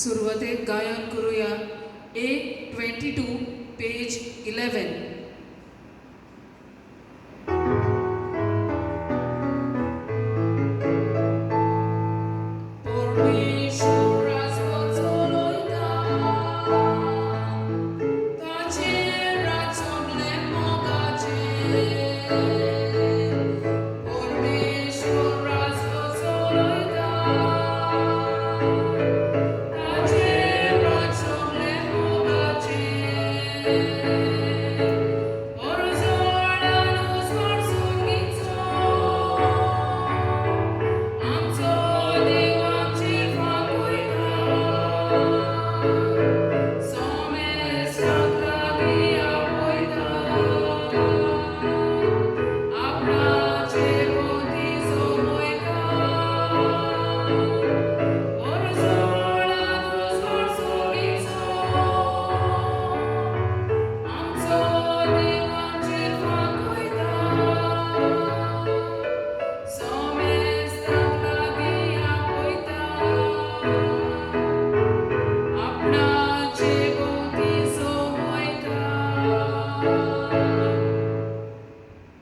सुरवातेक गायन करुया A 22 page 11.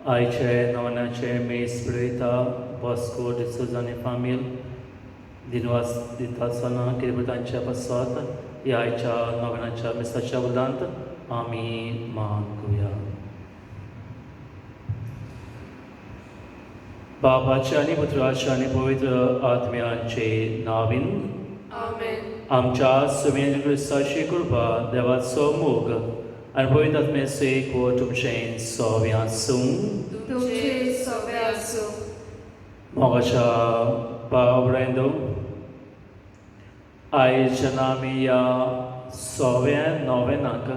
आयचे नवनाचे मेस पळयता बॉस्को डिसोजा आनी फामील दिनवास दिता आसतना कितें तांच्या पासत ह्या आयच्या नवनाच्या मिसाच्या उदांत आमी मागुया. बाबाच्या आनी पुत्राच्या आनी पवित्र आत्म्याचे नावीन आमेन. आमच्या सुमेन क्रिस्ताची कृपा, देवाचो मोग आनी पवित्र आत्म्याचो एकवट तुमचें सोव्या आसूं. तुमचे सवे आसूं. मोगाच्या भाव, आयज जेन्ना आमी ह्या सव्या नोवेनाक,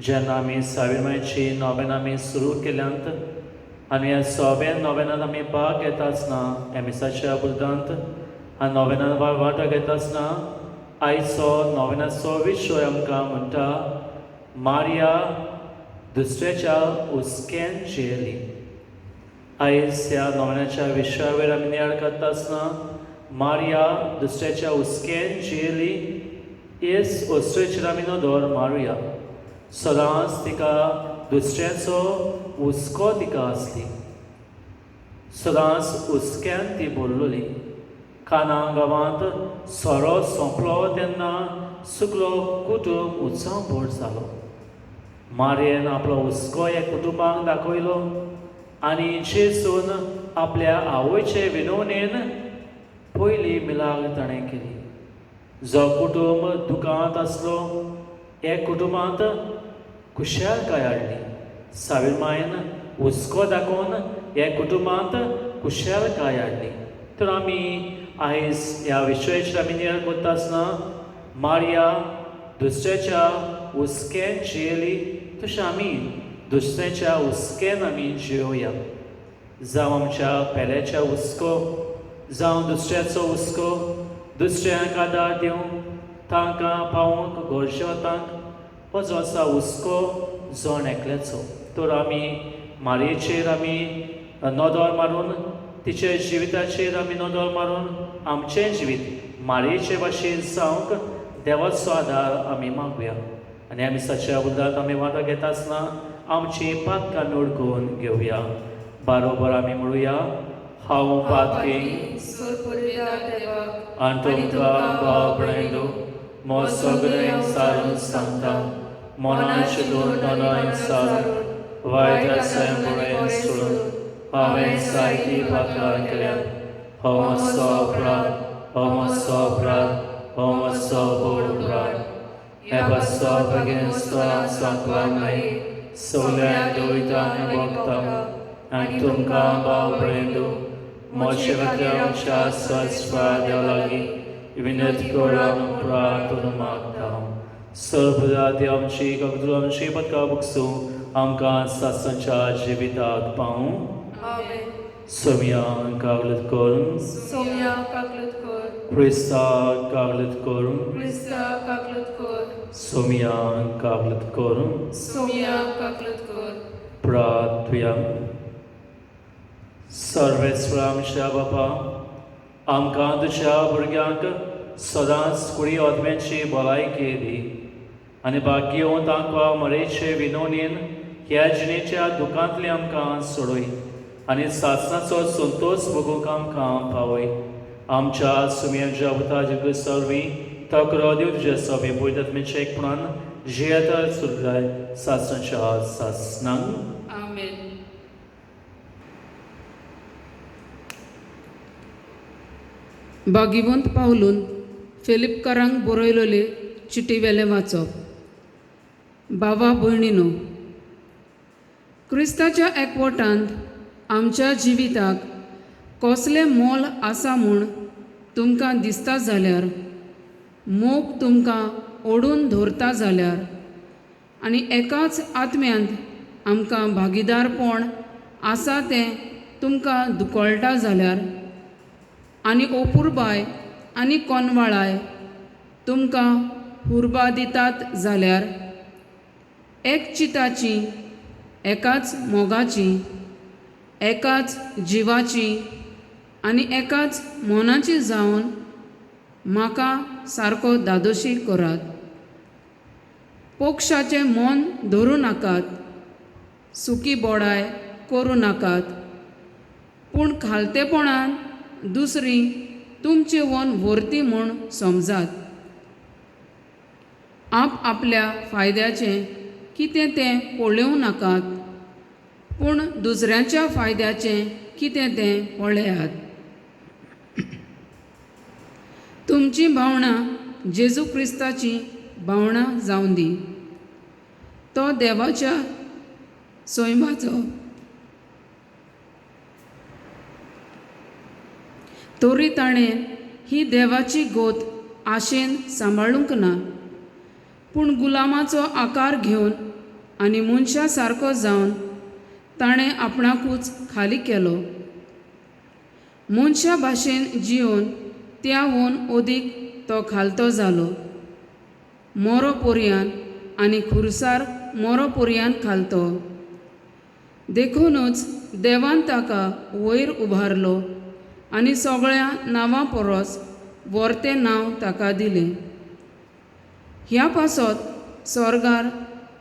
जेन्ना आमी साविमायची नोवेन आमी सुरू केल्यांत आनी ह्या सव्या नोवेनात आमी भाग घेता आसतना, ह्या मिसाच्या बुलदांत आनी नोवेनात वांटो घेता आसतना, आयचो नोवेनाचो विशय आमकां म्हणटा, मारिया दुसऱ्याच्या हुस्क्यान जियेली. आयज ह्या नोवेनाच्या विशयावेर आमी नियाळ करता आसतना, मारिया दुसऱ्याच्या हुस्क्यान जियेली हेच वस्तूचेर आमी नदर मारुया. सदांच तिका दुसऱ्याचो हुस्को तिका आसली, सदांच हुस्क्यान ती बोल्लोली. काना गांवांत सोरो सोंपलो तेन्ना सुकलो कुटूंब उत्सव जालो. मारयेन आपलो हुस्को ह्या कुटुंबाक दाखयलो आनी जेसून आपल्या आवयचे विनवणेन पयली मिलाग ताणें केली. जो कुटुंब दुकांत आसलो हे कुटुंबांत खुशालकाय हाडली. साविरमायन हुस्को दाखोवन हे कुटुंबांत खुशालकाय हाडली. तर आमी आयज ह्या विशयाचेर आमी नियाळ करता आसतना, मारिया दुसऱ्याच्या हुस्क्यान जियेली, तशें आमी दुसऱ्याच्या हुस्क्यान आमी जियोया. जावं आमच्या पेल्याच्या हुस्को, जावं दुसऱ्याचो हुस्को, दुसऱ्यांक आदार दिवंक, तांकां पावोवंक गरजेवतांक, हो जो आसा हुस्को जण एकल्याचो. तर आमी मारयेचेर आमी नदर मारून, तिच्या जिविताचेर आमी नदर मारून, आमचें जिवीत मारयेचे भाशेन जावंक देवाचो आदार आमी मागुया. आनी आमी साच्या उदांत आमी वांटो घेता आसतना आमची पातकां आमी उडकून घेवया. बारोबर आमी म्हणुया, हांव पातकी आनी तुमकां भाव भयणींनो म्हजो सगळें सारून सांगता, मनान चिंतून मनान सारून वायट आसा बरें सोडून हांवें जायतीं पातकां केल्यात. हो म्हजो अपराध, हो म्हजो अपराध, हो म्हजो व्हड अपराध. हे पासत बेगीन सांतवा मागीर सगळ्या दुयतांनी भोगता आनी तुमकां भाव भयणींनो म्हजे खातीर आमच्या सस्पा देवा लागीं विनंती करून प्रार्थना मागता. सर्वदा देव आमची कबूल आमची पदकां बगसूं, आमकां सासांच्या जिविताक पावूं. आमेन. सोम्या कागलत करून. सोम्या काकलूत कर. क्रिस्ता कागलत करून. क्रिस्ता काकलूत कर. सोम्या कागलत करून. सोम्या काकलूत कर. प्रार्थुया. सर्वेस्वरा आमच्या बापा, आमकां तुज्या भुरग्यांक सदांच कुडी आत्म्यांची भलायकी दी आनी भाग्यवंत आमकां मरेचे विनोनीन ह्या जिणेच्या दुखांतले आमकां सोडय आनी सासणाचो संतोश भोगूंक आमकां पावय. आमच्या सुम्यांच्या उताज सर्वी तकरो दिव तुजे सवे पयतात एकपणान जियेता सुरगाय सासणाच्या सासणांक. आमेन. भागिवंत पावलून फिलिपकारांक बरयलोले चिटीवेलें वाचप. बाबा भयणीनो, क्रिस्ताच्या एकवटांत आमच्या जिविताक कसलें मोल आसा म्हूण तुमकां दिसता जाल्यार, मोग तुमकां ओडून धरता जाल्यार आनी एकाच आत्म्यांत आमकां भागीदारपण आसा तें तुमकां दुकळटा जाल्यार आनी ओपुरबाय आनी कोनवाळाय तुमकां हुर्बा दितात जाल्यार, एक चिताची, एकाच मोगाची, एकाच जिवाची आनी एकाच मनाची जावन म्हाका सारको धादोशी करात. पक्षाचें मन धरूं नाकात, सुकी बोडाय करूं नाकात, पूण खालतेपणान दुसरी तुमचे वन व्हरती म्हूण समजात. आप आपल्या फायद्याचें कितें तें पळोवं नाकात, पूण दुसऱ्यांच्या फायद्याचें कितें तें पळयात. तुमची भावणां जेजू क्रिस्ताची भावणां जावं दी. तो देवाच्या सैमाचो तरी ताणें ही देवाची गोत आशेन सांबाळूंक ना, पूण गुलामाचो आकार घेवन आनी मनशा सारको जावन ताणें आपणाकूच खाली केलो. मनशा भाशेन जियोवन त्याहून अदीक तो खालतो जालो, मोरो पोरयान आनी खुरसार मोरो पोरयान खालतो. देखूनच देवान ताका वयर उबारलो आनी सगळ्या नांवां परस व्हरतें नांव ताका दिलें. ह्या पासत स्वर्गार,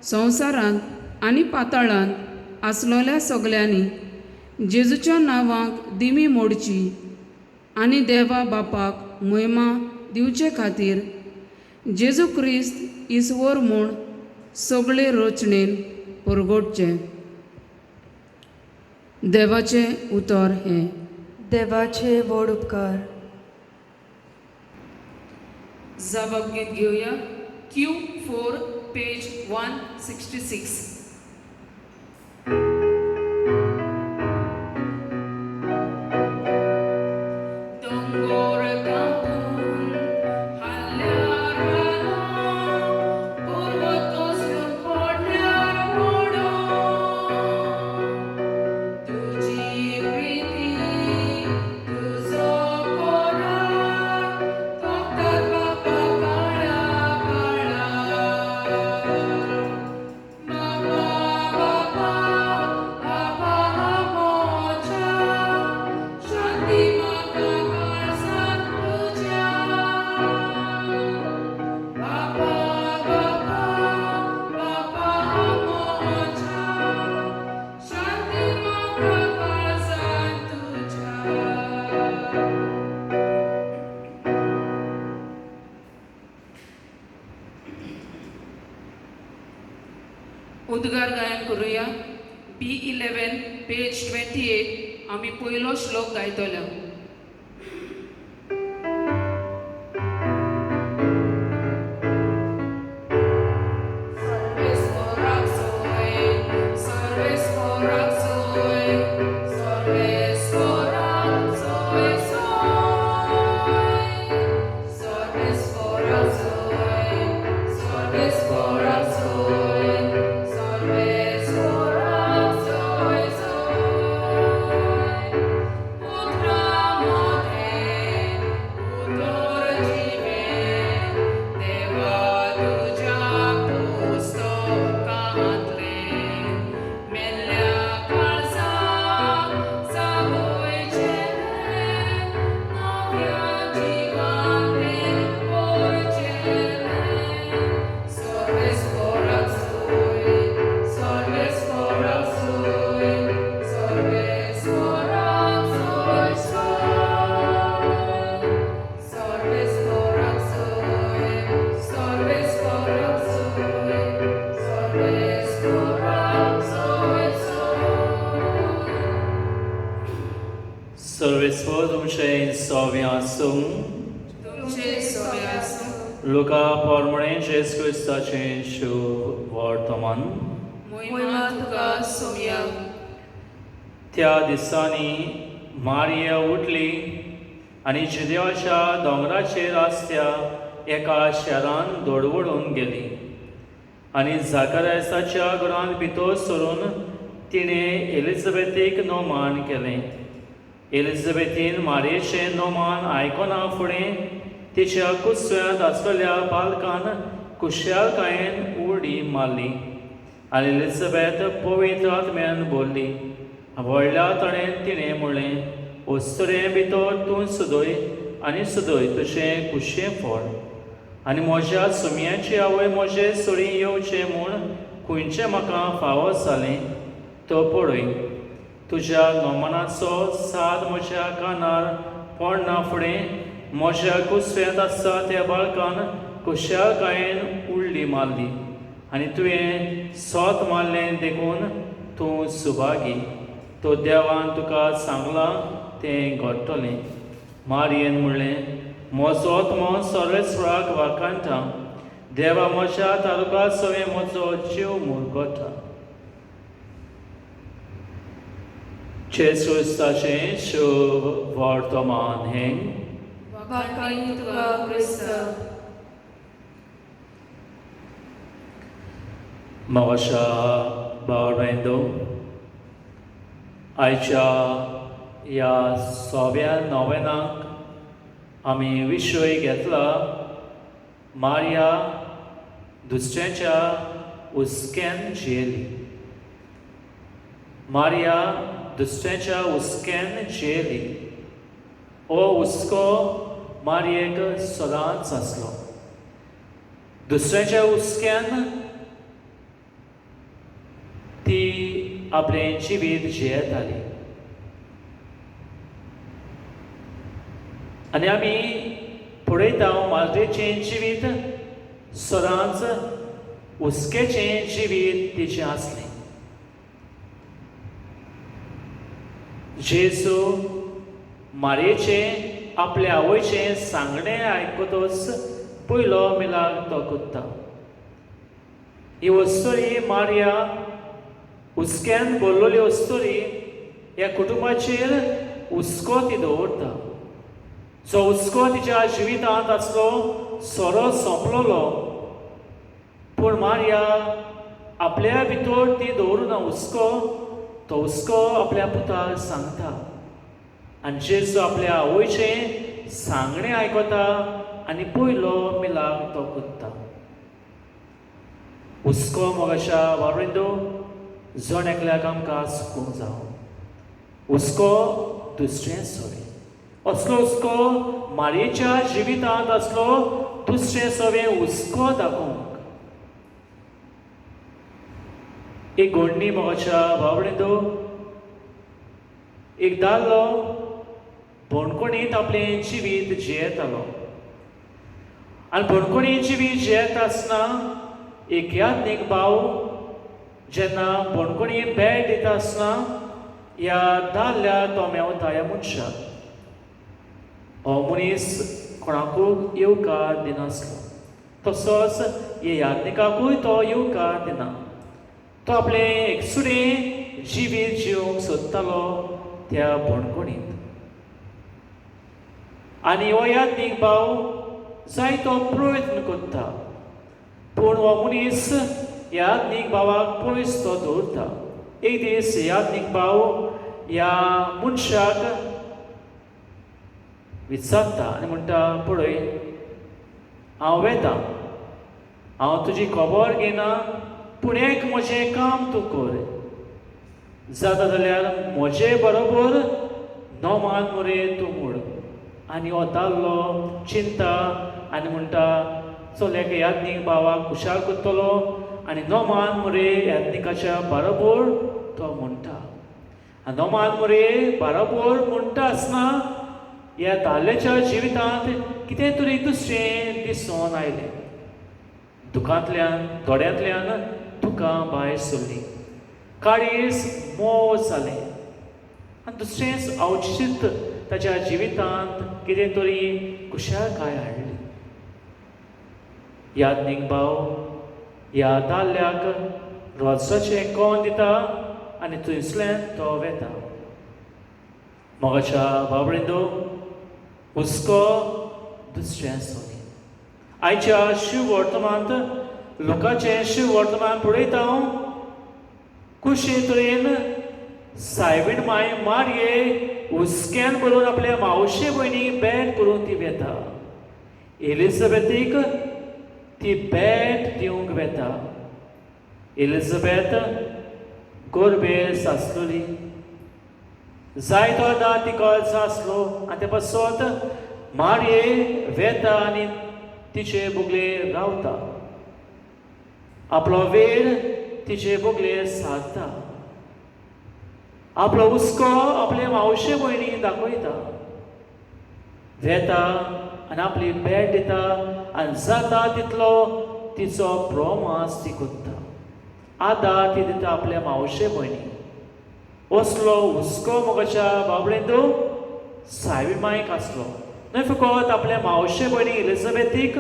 संवसारांत आनी पाताळांत आसलोल्या सगल्यांनी जेजूच्या नांवाक दिमी मोडची आनी देवा बापाक म्हयमा दिवचे खातीर जेजू क्रिस्त ईश्वर म्हूण सगळे रचणेन परगटचें. देवाचें उतर हें. देवाचे व्हड उपकार. जबाब गीत घेवया. Q 4 page 166. दोंगोर कापून हाल्यार घालो, पर्वत कोसळून पडल्यार पडो, तुजी प्रिती तुजो कोरार तोखतात बापा काळा काळार. बाबा बाबा बाबा म्हज्या, शांती म्हाका काळजांत तुज्या. बाबा बाबा बाबा म्हज्या, शांती म्हाका काळजांत तुज्या. उद्गार गायन करूया. बी 11 पेज 28. आमी पयलो श्लोक गायतले. सर्वेस्पराक सोय, सर्वेस्पराक सोय, सर्वेस्पराक सोय सोय, सर्वेस्पराक सोय, सर्वेस्पराक सोय, सर्वेस्पराक सोय सोय. पुत्रा सर्वेस्पोराक सोय, सर्वेस्पोराक सोय, सर्वेस्पोराक सोय, सोय. सर्वेस्पोराक सोय, सर्वेस्पोराक सोय, सर्वेस्पोराक सोय, सोय. सर्वेस्पोर तुमचें सोवें आसूं. तुमचे सोबे आसूं. लुका पोरमणे जेजू क्रिस्ताचें शुभ वर्तमान. मोहिमा तुका सोम्या. त्या दिसांनी मारिया उठली आनी जिदेवाच्या दोंगराचेर आसत्या एका शेरान दोडवडून गेली आनी जाकारायसाच्या घरांत भितर सरून तिणें एलिझाबेथीक नोमान केलें. एलिझाबेथीन मारयेचें नोमान आयकना फुडें तिच्या कुसव्यांत आसलेल्या बालकान खुशालकायेन उडी मारली आनी एलिझाबेथ पवित्र आत्म्यान बोल्ली. व्हडल्या तणेन तिणें म्हणलें, वस्तुरे भितर तूं सुदय आनी सुदय तुजें कुशें फळ, आनी म्हज्या सुमयाची आवय म्हजे सरी येवचें म्हूण खंयचें म्हाका फावो जालें तो पळय. तुज्या नोमनाचो साद म्हज्या कानार पडना फुडें म्हज्या कुसव्यांत आसा त्या बाळकान खुशालकायेन उडली मारली आनी तुवें सोत मारलें देखून तूं सुभागी. तो देवान तुका सांगलां तें घडटलें. मारयेन म्हणलें, म्हजो आत्मो सर्वेस्वराक वाखाणटा, देवा म्हज्या तालुका सवें म्हजो जीव मुरगोटा. जेजू क्रिस्ताचें शुभ वर्तमान हें. वाखाणणी तुका क्रिस्ता. म्हाका भाव भयणो, आयच्या ह्या सोव्या नोवेनाक आमी विशय घेतला मारिया दुसऱ्याच्या हुस्क्यान जियेली. मारिया दुसऱ्याच्या हुस्क्यान जियेली. हो हुस्को मारियेक सदांच आसलो. दुसऱ्याच्या हुस्क्यान ती आपलें जिवीत जियेताली. आनी आमी पळयता माजरेचें जिवीत सदांच हुस्क्याचें जिवीत तिचें आसलें. जेजू मारयेचें आपल्या आवयचें सांगणें आयकतच पयलो मिलाग तो करता. ही वस्तुरी मारिया हुस्क्यान भरलेली वस्तुरी ह्या कुटुंबाचेर हुस्को ती दवरता. जो हुस्को तिच्या जिवितांत आसलो सोरो सोंपलेलो, पूण मारिया आपल्या भितर ती दवरुना हुस्को. तो हुस्को आपल्या पुताक सांगता आनी जेजू आपल्या आवयचें सांगणें आयकता आनी पयलो मिलाग तो करता. हुस्को मोगाच्या वावरिंदो जण एकल्याक आमकां सुकूंक जावं. हुस्को दुसरें सवें असलो हुस्को मारयेच्या जिवितांत आसलो दुसरें सवें हुस्को दाखोवंक. एक घोडणी मोगाच्या बावडेंदो, एक दादलो बणकोणींत आपलें जिवीत जियेतालो आनी बणकोणी जिवीत जियेता आसतना एक यादनीक भाव जेन्ना बणकोणी भेट दिता आसतना ह्या दादल्या तो मेवता ह्या मनशाक. हो मनीस कोणाकूय येवकार दिनासलो, तसोच ह्या याज्ञिकाकूय तो येवकार दिना. तो आपलें एकसुरें जिवीत जिवंक सोदतालो त्या बणकोणींत. आनी हो याज्ञीक भाव जायतो प्रयत्न करता, पूण हो मनीस याज्ञीक भावाक पयस तो दवरता. एक दीस याज्ञीक भाव ह्या मनशाक विचारता आनी म्हणटा, पळय हांव वेता, हांव तुजी खबर घेना, पूण एक म्हजें काम तूं कर, जाता जाल्यार म्हजे बरोबर नोमान मरे तूं मोड. आनी हो दादलो चिंता आनी म्हणटा, चल्याक याज्ञीक भावाक खुशाल करतलो आनी नोमान मुरे याज्ञिकाच्या बरोबर तो म्हणटा. आनी नोमान मुरे बरोबर म्हणटा आसतना ह्या दादल्याच्या जिवितांत कितें तरी दुसरें दिसून आयलें. दुकांतल्यान दोळ्यांतल्यान दुकां भायर सरलीं, काळीज मोव जालें आनी दुसरेंच अवचित ताच्या जिवितांत कितें तरी खुशालकाय हाडली. याज्ञीक भाव ह्या दादल्याक रोजाचें कोण दिता आनी थंयसल्यान तो वेता. मोगाच्या बाबडिंदो हुस्को दुसऱ्या सोनी आयच्या शिव वर्तमानांत लोकांचें शिव वर्तमान पळयता हांव. कुशे तरेन सायबीण माय मारये हुस्क्यान बरोवन आपल्या मावशे भयणी भेट करून ती वेता. एलिझाबेथीक ती भेट दिवंक वेता. एलिझाबेथ गोरबेस आसलोली, जायतो आतां तिका आसलो आनी ते पासत मारये वेता आनी तिचे बोगले रावता, आपलो वेळ तिचे बोगले सारता, आपलो हुस्को आपले मावशे भयणी दाखयता, वेता आनी आपली भेट दिता आनी जाता तितलो तिचो प्रोमास ती करता, आदार ती दिता आपल्या मावशे भयणी. असलो हुस्को मोगाच्या बाबडेंदो सायबी मायक आसलो, न्हय फकत आपल्या मावशे भयणी एलिझाबेथीक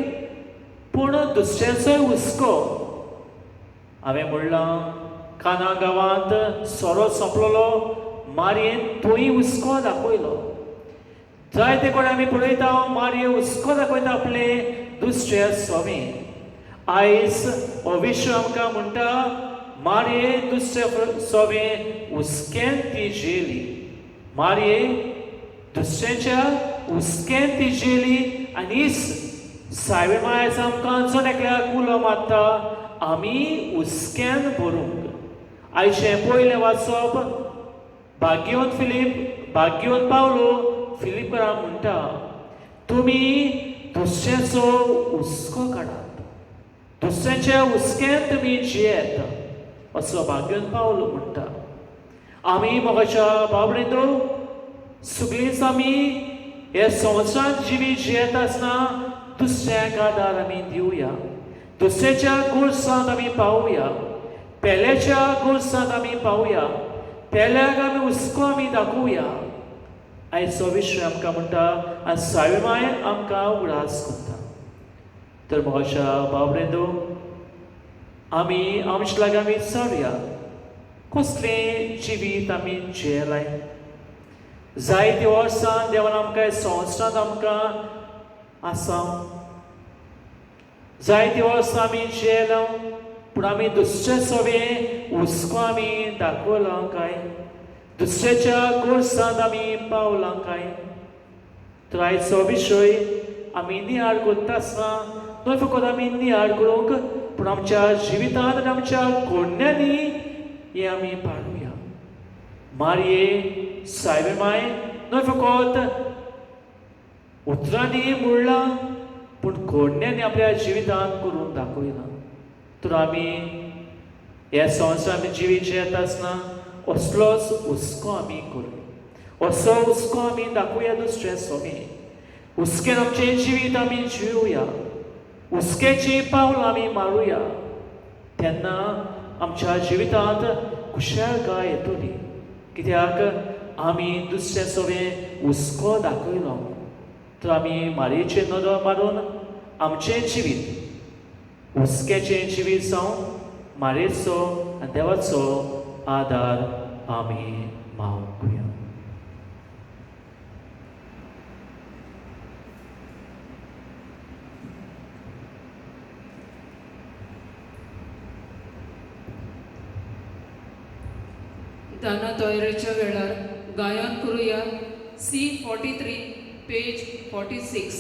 पूण दुसऱ्यांचोय हुस्को. हांवें म्हणलां काना गांवांत सोरो सोंपलेलो मारयेन थंय हुस्को दाखयलो. जायते कडेन आमी पळयता मारये हुस्को दाखयता आपले दुसऱ्या सोवे. आयज हो विश्व आमकां म्हणटा मारये दुसऱ्या सोवे हुस्क्यान ती जेली, मारये दुसऱ्याच्या हुस्क्यान ती जेली. आनी सायबीण मायज आमकां जण एकल्याक उलो मारता आमी हुस्क्यान भरूंक. आयचें पयलें वाचप भाग्यवंत फिलीप, भाग्यवंत पावलो फिलीपरा म्हणटा तुमी दुसऱ्याचो हुस्को काडात, दुसऱ्याच्या हुस्क्यान तुमी जियेत असो भाग्यवंत पावलो म्हणटा. आमी मोगाच्या बाबडेंदो सगळींच आमी हे संवसारांत जिवीत जियेत आसतना दुसऱ्याक आदार आमी दिवया, दुसऱ्याच्या गोरसांत आमी पावया, पेल्याच्या गोरसांत आमी पावया, पेल्याक आमी हुस्को आमी दाखोवया. आयचो विश्व आमकां म्हणटा आनी सायबीण माय आमकां उगडास करता. तर मोगाच्या बाबडेंदो आमी आमचे लागीं आमी विचारुया कसलें जिवीत आमी जियेलाय. जायते वर्सां देवान आमकां संवसारांत आमकां आसा, जायते वर्सां आमी जियेला पूण आमी दुसरे सवे हुस्को आमी दाखयला काय, दुसऱ्याच्या गोरसांत आमी पावला काय. तर आयचो विशय आमी नियाळ करता आसतना न्हय फकत आमी नियाळ करूंक पूण आमच्या जिवितांत आनी आमच्या कोडण्यांनी हें आमी पाळुया. मारये सायबीण माय न्हय फकत उतरांनी म्हणलां पूण कोडण्यांनी आपल्या जिवितांत करून दाखयलां. तर आमी ह्या संवसार आमी जिवीत जियेता आसतना असलोच हुस्को आमी करुया, असो हुस्को आमी दाखोवया दुसऱ्या सोमे. हुस्क्यान आमचें जिवीत आमी जिवया, हुस्क्याचीं पावलां आमी मारुया, तेन्ना आमच्या जिवितांत खुशालकाय येतली. कित्याक आमी दुसऱ्या सोवे हुस्को दाखयलो तर आमी मारयेचेर नदर मारून आमचें जिवीत हुस्क्याचें जिवीत जावन मारयेचो आनी देवाचो आदार आमी मागुया. दाना तयारेच्या वेळार गायन करुया C 43 page 46.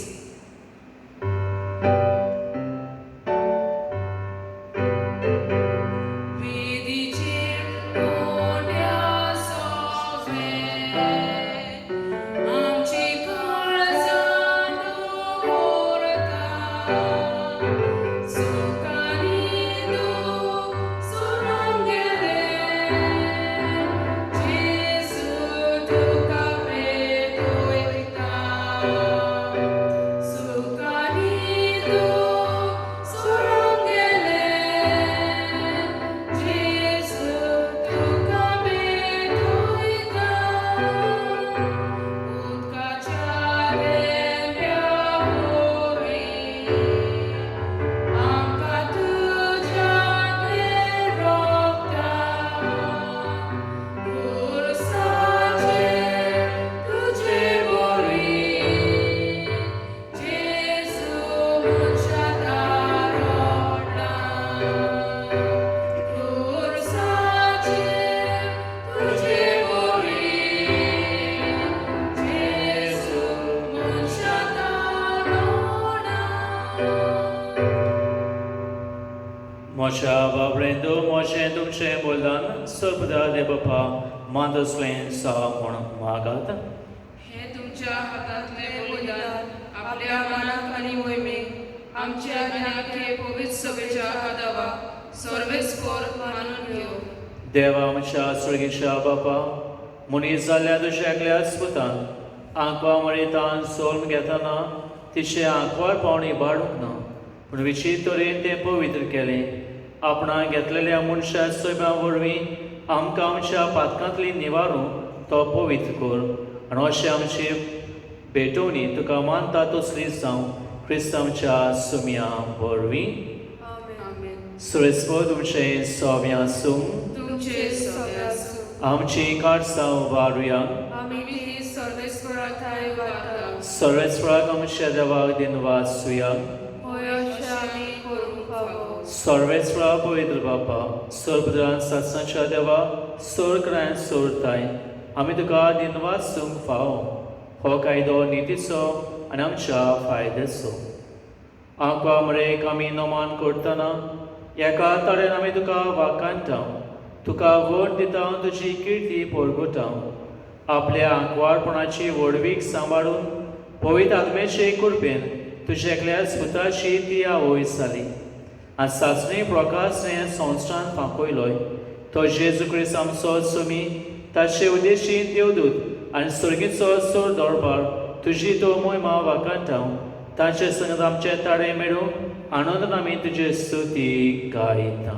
आमची काळजां दवरता. म्हज्या बाबरेंदो म्हजें तुमचें बलिदान सर्वदा देव बापा मानतसलें सा म्हूण मागात. हे तुमच्या हातांतले बलिदान आपल्या मनाक आनी मोहिमेक आमच्या आनी आख्खे पवित्र सभेच्या आदावाक सर्वेस्पोर मानून घेवं. देवा आमच्या स्वर्गीच्या बापा, मनीस जाल्ल्या तुज्या एकल्याच पुतान आंकवा मरेतान सोल्म घेतना तिचें आंकवार पावणी इबाडूंक ना, पूण विचित्र तरेन तें पवित्र केलें. आपणाक घेतलेल्या मनशा सोब्या वरवीं आमकां आमच्या पातकांतली निवारूंक तो पवित्र कर आनी अशें आमची भेटवणी तुका मानता तसली जावं, क्रिस्त आमच्या सुमया वरवीं. आमेन. आमेन. सुरेस्पो तुमचें सोव्यां आसूं. तुमचे सगळे आसूं. आमची काळसां उबारुया. आमी ती सर्वेस्परा ठांय वाडटा. सर्वेस्पराक आमच्या देवाक दिनवासूया. होय, अशें आमी करूंक फावो. सर्वेस्परा पवित्र बापा, सर्वदान सासांच्या देवा, सोर सोरताय, आमी तुका दिनवासूंक फावो. हो कायदो नितीचो आनी आमच्या फायद्याचो. आंकवा मरेक आमी नमान करतना एका तरेन आमी तुका वाखाणटा, तुका व्हड दिता, तुजी किर्ती परगटा. आपल्या आंकवारपणाची व्हडवीक सांबाळून पवित्र आत्म्याचे कृपेन तुज्या एकल्याच पुताची ती आवय जाली आनी सासणी प्रकाश संवसारान फांकयलोय तो जेजू क्रिस्त आमचो सुमी, ताचे उद्देशी देवदूत आनी सर्गीचो सोर दरबार तुजी तो मोहिमा वाखाणटा. ताचे संगत आमचे ताळे मेळूं आनंदान आमी तुजे स्तुती गायता.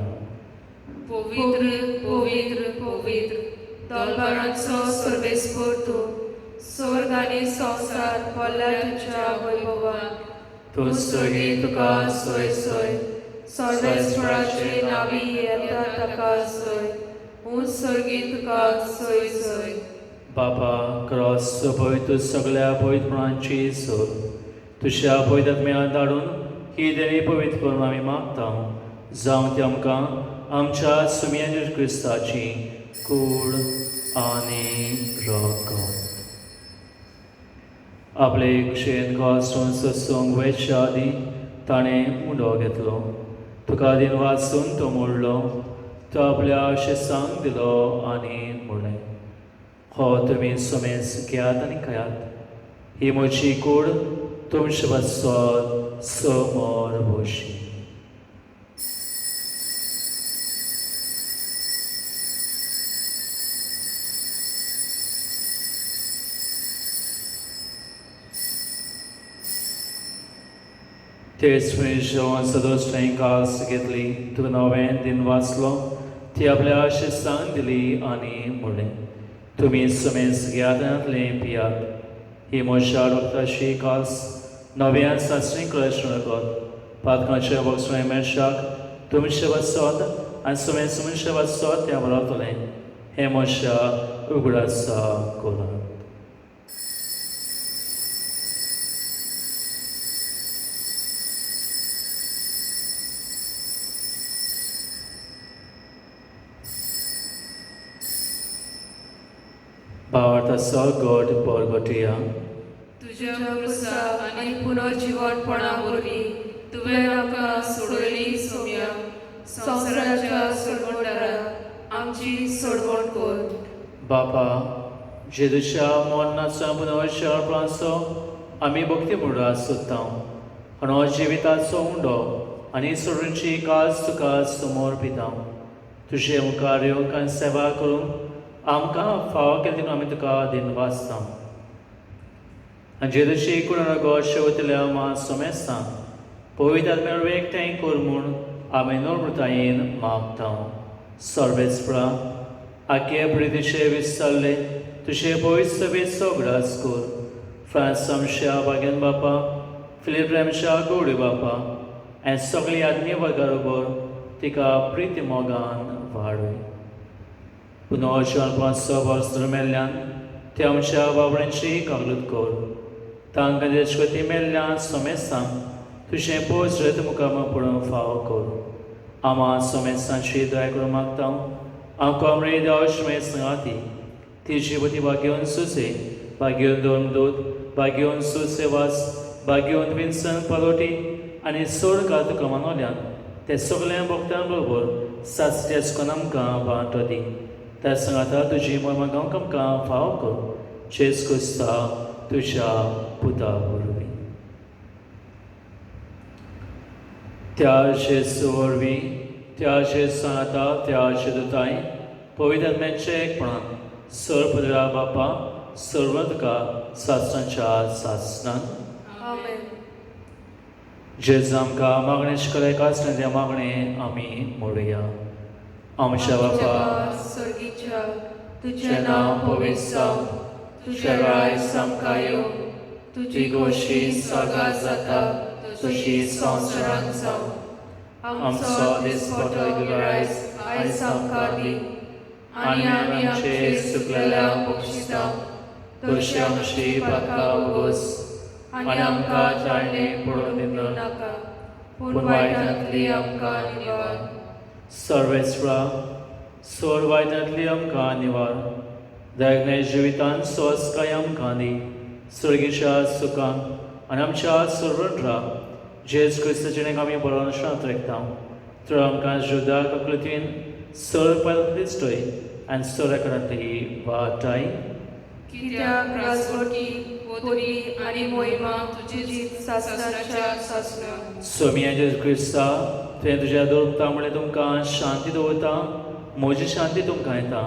पवित्र पवित्र पवित्र दरबारांचो सर्वेस्पोर तूं, स्वर्ग आनी संवसार भरल्या तुज्या वैभवान. तूं स्वर्गी तुका सोय सोय, सर्वेस्पराचे नावी येता ताका सोय, ऊंच स्वर्गी तुका सोय सोय. बाबा क्रॉस पवित्र तूं सगळ्या पवित्रपणांची सोर, तुज्या पवित्र आत्म्या धाडून ही देणी पवित्र करून आमी मागता, जावं ती आमकां आमच्या सुमया जेजू क्रिस्ताची कूड आनी रगत. आपले कुशेन कॉसून ससूंक वयच्या आदीं ताणें उंडो घेतलो, तुका दिन वाचून तो मोडलो, तो आपल्या शिसांक दिलो आनी म्हणलें, हो तुमी सुमेस घेयात आनी खायात, ही म्हजी कूड तुमचे पासत समोर भोशी. तेच जेवण सदोस कास घेतली, तुका नवें दिन वाचलो, ती आपल्या शिस्तांक दिली आनी म्हणलें, तुमी सुमेस घेयात आनी पियात, ही म्हज्या रक्ताची कास नव्यान सासणी कळश रगत, पातकांचे बक्षणे मेळशाक तुमचे वाचत आनी सुमेस मनशा वाचत त्या बरोतलें, हें म्हज्या उगडासा करात. भावार्थाचो गोड परगटया. तुज्या तुज्या क्रुसा क्रुसा आनी आनी पुनर्जीवनपणा वरवीं तुवें आमकां सोडयली सोम्या, संवसाराच्या सोडवणदारा आमची सोडवण कर. बापा, जेजूच्या मरणाचो पुनर्जीवनपणाचो आमी भक्ती मुडा सोदता आनी हो जिविताचो उंडो आनी सोडूनची काज तुका समोर पिता. तुजे मुखार येवंक आनी सेवा करूंक आमकां फावो केली देखून आमी तुका दिनवासता. आनी जेजूची कुडण गो शेवतल्या मा सोमेस्तां पवित्र आत्म्या एकठांय कर म्हूण आमी नम्रतायेन मागता. सर्वेस्परा, आगे प्रितीचे विसरले तुजे पवित्र सभेचो उगडास कर. फ्रांस आमच्या बागेन बापा, फिलीप आमच्या गौडी बापा आनी सगळी आत्मीय वर्गार उबर तिका प्रिती मोगान वाडय. पुनर्जीवन 500 वर्स मेल्ल्यान ते आमच्या बाबड्यांची कागलूत कर. तांकां देशगती मेल्ल्यान सोमेस्तांक तुजें पोजरत मुखार पळोवंक फावो कर. आमा सोमेस्तांची दया करून मागता. आमकां आमरे देव सांगाती ती जिवती भाग्यवन सुसे, भाग्यवन दोन दूत, भाग्यवन सुसेवास, भाग्यवन विन्सन पालोटी आनी सोड का तुका मानवल्यान ते सगळ्या भक्तां बरोबर सासऱ्या सुखान आमकां वांटो दी. त्या सांगाता तुजी मोहिमा गावंक आमकां फाव कर, जेजू क्रिस्ता तुज्या पुता वरवीं. त्या जेजू वरवीं, त्या जेजू सांगाता, त्या जेजूताय पवित्र आत्म्याच्या एकपणान सर्वपदरा बापा सर्व तुका सासणाच्या सासणान. आमेन. जेजू आमकां मागणें शिकयलें आसलें तें मागणें आमी मोडया. आमच्या बापा स्वर्गीच्या, तुजें नांव पवित्र जावं, तुजें राज आमकां येवं, तुजी गोशी स्वर्गात जाता तशी संवसारांत जावं. आमचो दिसपटो गिरायस आयज आमकां दी आनी आमी आमचे चुकलेल्यांक बक्षिता तशी आमची पातकां उगोस आनी आमकां चाळणे पडून दिनाका, पूण वायटांतली आमकां निवार. सर्वेस्परा, सोर वायटांतली आमकां निवार. दैज्ञ जिवितान स्वस्काय आमकां दी, स्वर्गीच्या सुखान आनी आमच्या सर्वंट्रा जेज क्रिस्ताचें आमी बरोवन शांत रेखता. तर आमकां जुदा ककृतीन सर पायलांतली दिसतोय आनी सर वाटाय. कित्याक राजवटी, पदवी आनी मोहिमा तुजी सासणाच्या सासणाक. सोमिया जेजू क्रिस्ता, तुवें तुज्या दोरता म्हणलें तुमकां शांती दवरता, म्हजी शांती तुमकां येता.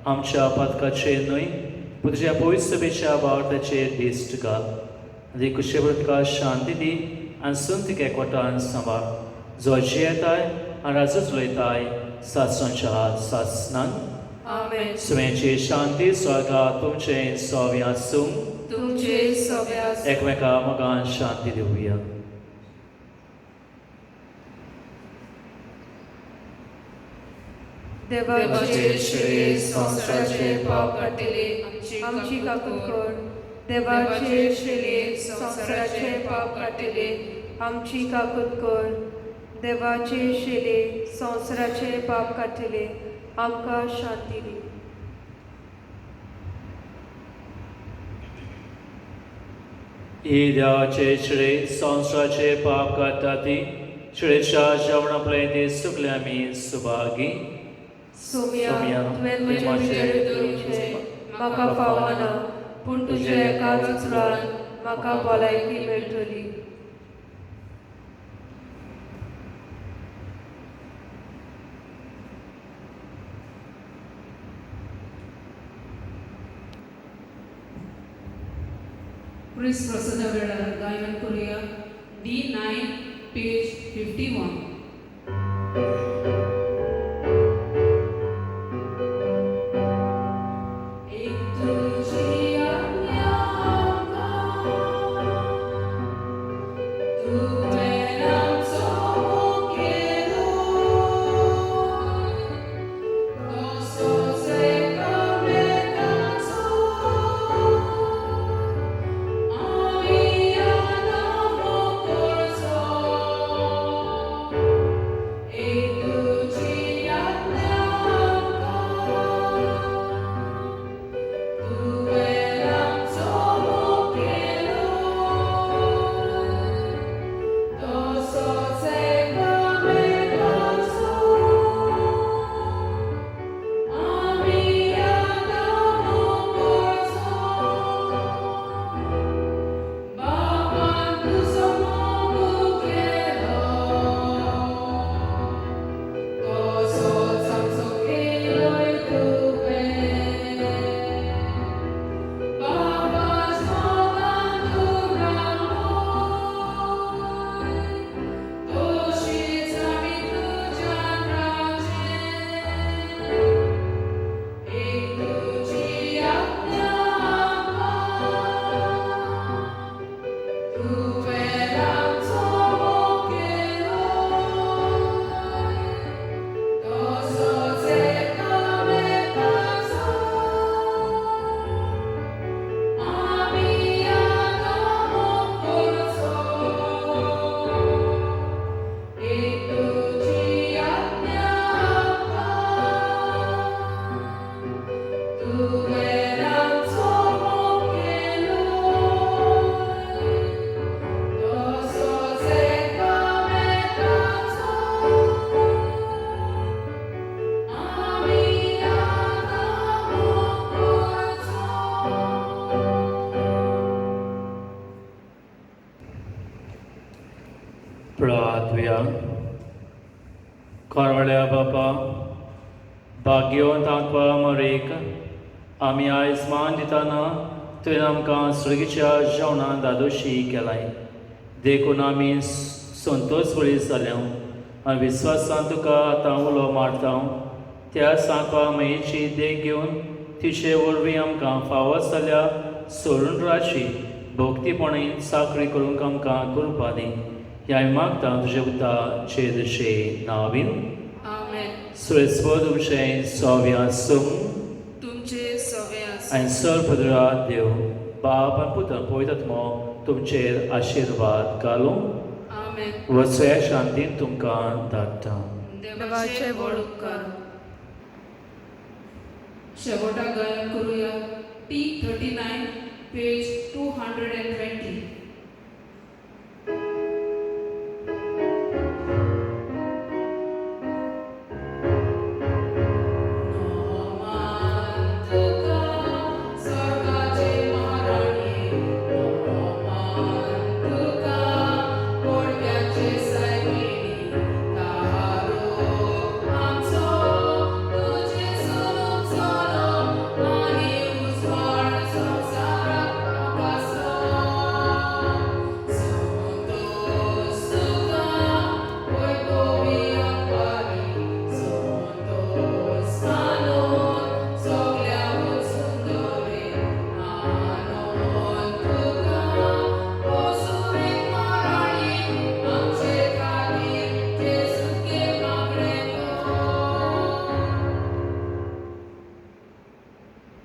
आमच्या पातकाचेर न्हय पूण तुज्या पवित्र सभेच्या भावार्थाचेर दिश्ट घाल. आनी कुशेबर तुका शांती दी आनी सून तिका एकवटान सांबाळ, जो जियेताय आनी राजूच उलयताय सासणाच्या सासणान. आमेन. सुम्याची शांती स्वर्गा तुमचें सोव्या आसूं. तुमचे सगळ्या. एकमेका मोगान शांती दिवया. देवाचे शिरे संवसाराचे पाप काडटले, आमची काकूत कर. देवाचे शिरे संवसाराचे पाप काडटले, आमची काकूत कर. देवाचे शिले संवसाराचे पाप काडटले, आमकां शांती दी. ही देवाचे शिळे संवसाराचे पाप काडटा ती शिळेच्या जेवणा पळय ती सुकले आमी सुभागी. सोम्या, तुवें म्हजे भितर येवचें म्हाका फावना, पूण तुज्या एकाच उतरान म्हाका भलायकी मेळटली. क्रिस्त प्रसादा वेळार गायन करुया D9 page 51. एक तुजी आज्ञा तुवें आमचो मुखेलो, तसोच एकामेकाचो आमी आदार करचो. एक प्रार्थुया. कोरवळ्या बापा, भाग्यवंत आंकवा मरेक आमी आयज मान दितना तुवें आमकां सर्गीच्या जेवणान दादोशी केलाय, देखून आमी संतोश बरी जाल्या आनी विस्वासान तुका आतां उलो मारता. त्या सांकवा मयेची देख घेवन तिचे वरवीं आमकां फावो जाल्या सोडून भक्तीपणे चाकरी करूंक आमकां कृपा दी. ह्या मागता तुजे पुता चेदशे नावीन. आमेन. सुरेस्व तुमचें सोव्या आसूं. तुमचे सवे आसूं. आनी सर पदरा देव बाप आनी पुता पवित्र आत्मो तुमचेर आशिर्वाद घालूं. आमेन. वचया, शांतीन तुमकां धाडटा. देवाचे व्हड उपकार. शेवटा गायन करूया T 39, page 220.